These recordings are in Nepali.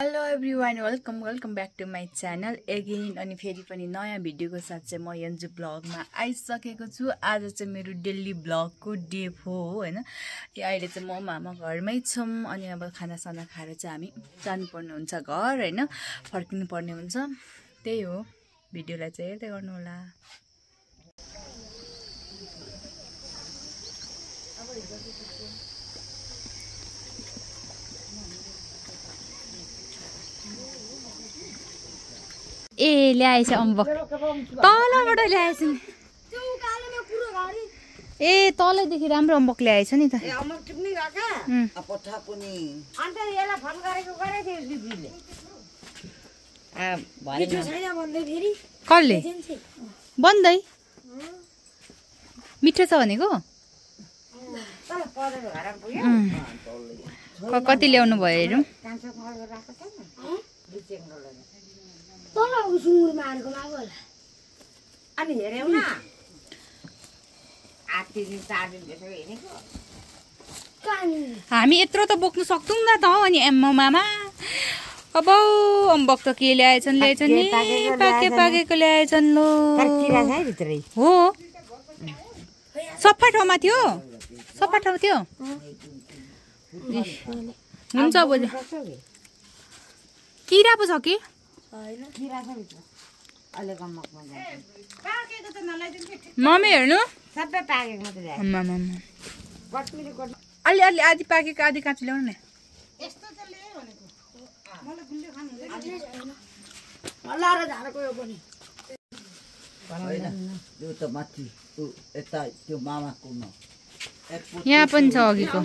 Hello everyone welcome back to my channel again अनि फेरि पनि नयाँ भिडियोको साथ चाहिँ म यन्जु ब्लगमा आइसकेको छु। आज चाहिँ मेरो डेली ब्लगको डे हो हैन। अहिले चाहिँ म मामा घरमै छौँ अनि अब खानासाना खाएर चाहिँ हामी जानुपर्ने हुन्छ घर हैन, फर्किनु पर्ने हुन्छ। त्यही हो, भिडियोलाई चाहिँ हेर्दै गर्नु होला। ए ल्याएछ अम्बक, तलबाट ल्याएछ नि। ए तलदेखि राम्रो अम्बक ल्याएछ नि त। कसले बन्दै मिठो छ भनेको? कति ल्याउनु भयो हेरौँ। हामी यत्रो त बोक्नु सक्दैनौँ न त। अनि एम्मा मामा अब अम्बक त के ल्याएछन् नि, पाकेको ल्याएछन् लो। हो सफा ठाउँमा थियो, सफा ठाउँ थियो। हुन्छ बोल्यो, किरा पो छ कि? मम्मी हेर्नु सबै पाकेको अलि अलि आधी पाकेको आधी काँचो ल्याउनु नि। यहाँ पनि छ अघिको।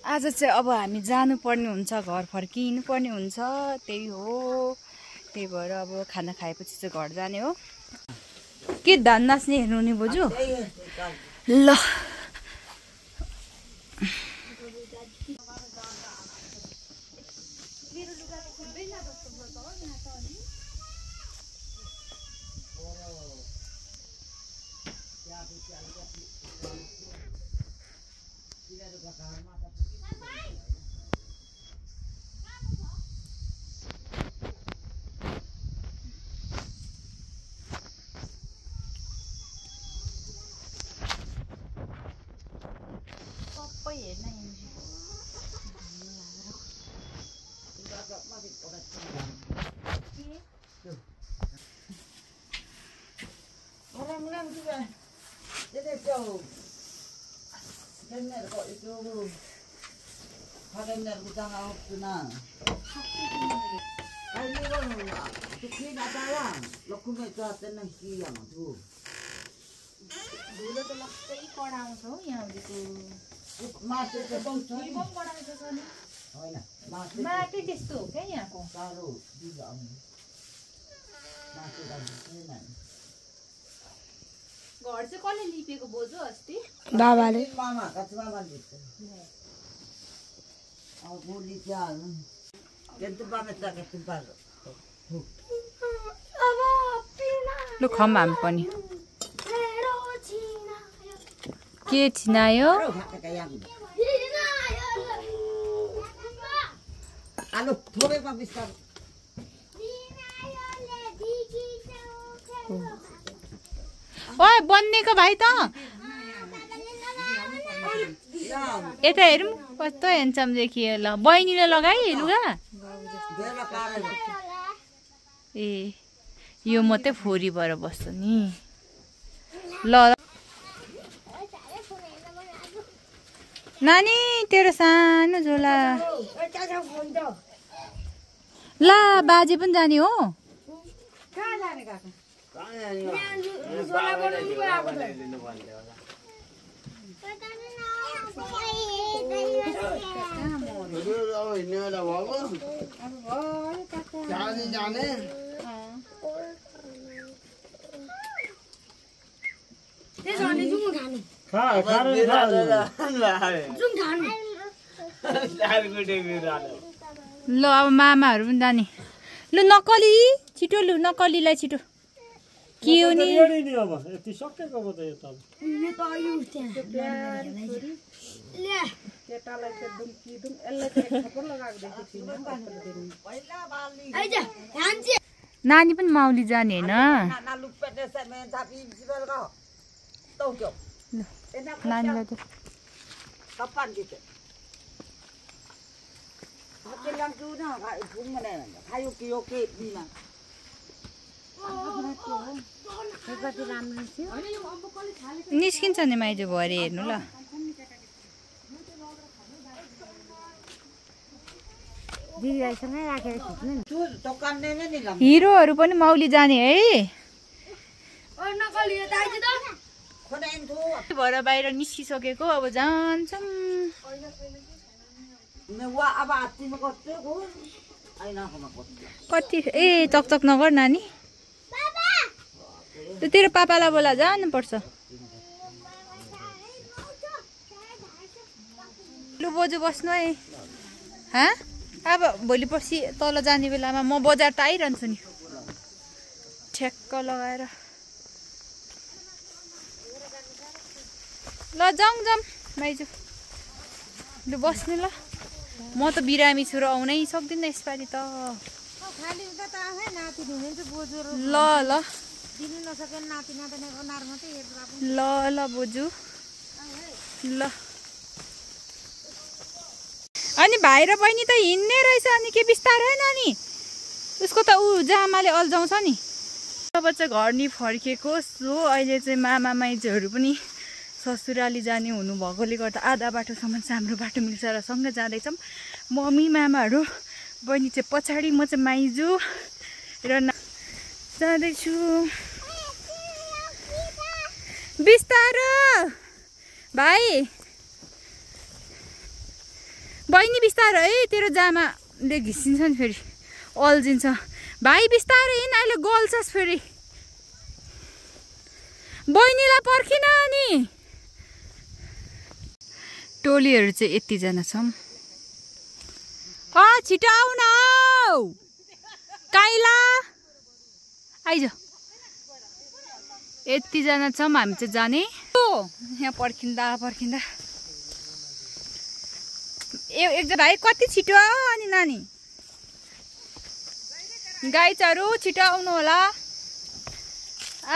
आज चाहिँ अब हामी जानुपर्ने हुन्छ, घर फर्किनु पर्ने हुन्छ। त्यही हो, त्यही भएर अब खाना खाएपछि चाहिँ घर जाने हो। के धान नाच्ने हेर्नु नि बोजू? ल माटै त्यस्तो हो क्या यहाँको। घर चाहिँ कसले लिपेको बोजू अस्ति? बाबाले। लु खम हामी पनि के छिनायो? ओए बन्नेको भाइ त यता हेरौँ कस्तो हेन्सम देखियो। ल बहिनीले लगाए लुगा। ए यो मात्रै फोरी भएर बस्छ नि। ल नानी तेरो सानो झोला। ल बाजे पनि जाने हो। ल अब मामाहरू पनि जाने लु नक्कली छिटो लु नक्कलीलाई छिटो के हो नि नानी पनि माउली जाने होइन नानीलाई निस्किन्छ नि माइजू भरे हेर्नु ल हिरोहरू पनि माउली जाने है भएर बाहिर निस्किसकेको अब जान्छौँ कति ए चकचक नगर नानी तेरो पापालाई बोला जानुपर्छ लु बोजू बस्नु है अब भोलि पर्सि तल जाने बेलामा म बजार त आइरहन्छु नि ठ्याक्क लगाएर ल जाउँ माइजू लु बस्नु ल म त बिरामी छु र आउनै सक्दिनँ यसपालि त ल ल ल ल बोजू ल अनि भाइ र बहिनी त हिँड्ने रहेछ अनि के बिस्तारै नानी उसको त ऊ जामाले अल्झाउँछ नि अब चाहिँ घर नि फर्केको सो अहिले चाहिँ मामा माइजूहरू पनि ससुराली जाने हुनुभएकोले गर्दा आधा बाटोसम्म चाहिँ हाम्रो बाटो मिल्छ र सँगै जाँदैछौँ मम्मी मामाहरू बहिनी चाहिँ पछाडि म चाहिँ माइजू र जाँदैछु बिस्तारो भाइ बहिनी बिस्तारो है तेरो जामाले घिसिन्छ नि फेरि अल्झिन्छ भाइ बिस्तारो हिँड अहिले गल्छस् फेरि बहिनीलाई पर्खिन अनि टोलीहरू चाहिँ यतिजना छौँ छिटो आऊ न काइला आइज यतिजना छौँ हामी चाहिँ जाने यहाँ पर्खिँदा एकजना भाइ कति छिटो अनि नानी गाइजहरू छिटो आउनु होला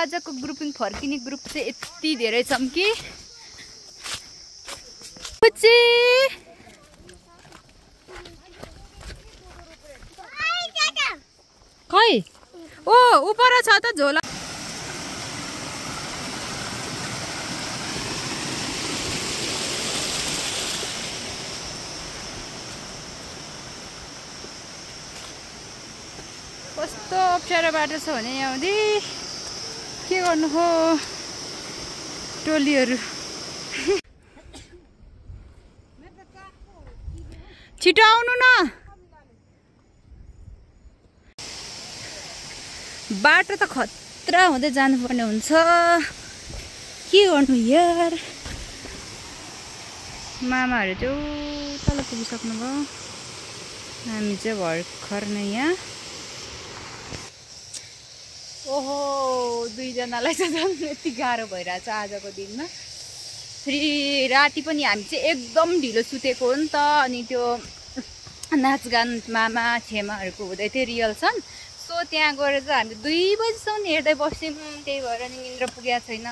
आजको ग्रुपिङ फर्किने ग्रुप चाहिँ यति धेरै छौँ कि खै ओ उपर छ त झोला कस्तो अप्ठ्यारो बाटो छ भने यहाँ आउँदै के गर्नु हो टोलीहरू छिटो आउनु न बाटो त खतरा हुँदै जानुपर्ने हुन्छ के गर्नु यार मामाहरू चाहिँ तल पुगिसक्नु भयो हामी चाहिँ भर्खर नै यहाँ ओहो दुईजनालाई चाहिँ झन् यति गाह्रो भइरहेछ आजको दिनमा फेरि राति पनि हामी चाहिँ एकदम ढिलो सुतेको हो नि त अनि त्यो नाचगान मामा छेमाहरूको हुँदै थियो रिहर्सल सो त्यहाँ गएर चाहिँ हामी 2 बजीसम्म हेर्दै बस्यौँ त्यही भएर नि निन्द्रा पुगेको छैन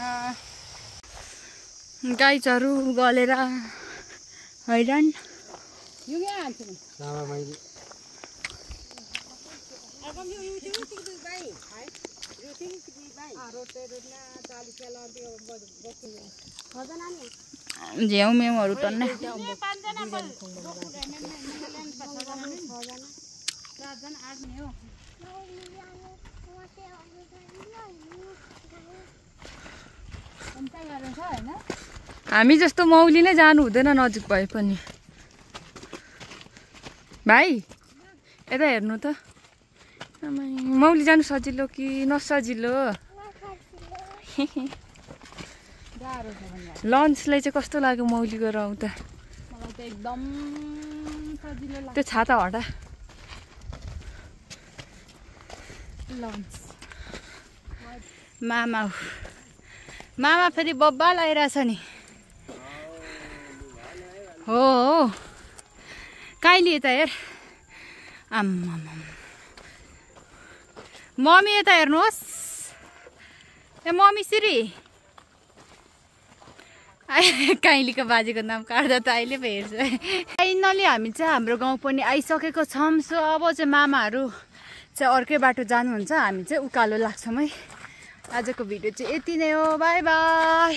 गाइजहरू गलेर हैरान झ्याउ मेउहरू टन्नै हामी जस्तो मौली नै जानु हुँदैन नजिक भए पनि भाइ यता हेर्नु त मौली जानु सजिलो कि नसजिलो लन्चलाई चाहिँ कस्तो लाग्यो मौली गरेर आउँदा? मलाई त एकदम सजिलो लाग्छ। त्यो छाता हटा। लन्च मामा फेरि बब्बा लगाइरहेछ नि। हो काइली यता हेर। आम्मा मम्मी यता हेर्नुहोस्। ए मम्मी सिरी काइलीको बाजेको नाम काट्दा त अहिले पो हेर्छु। फाइनली हामी चाहिँ हाम्रो गाउँ पनि आइसकेको छौँ। सो अब चाहिँ मामाहरू चाहिँ अर्कै बाटो जानुहुन्छ, हामी चाहिँ उकालो लाग्छौँ है। आजको भिडियो चाहिँ यति नै हो। By by.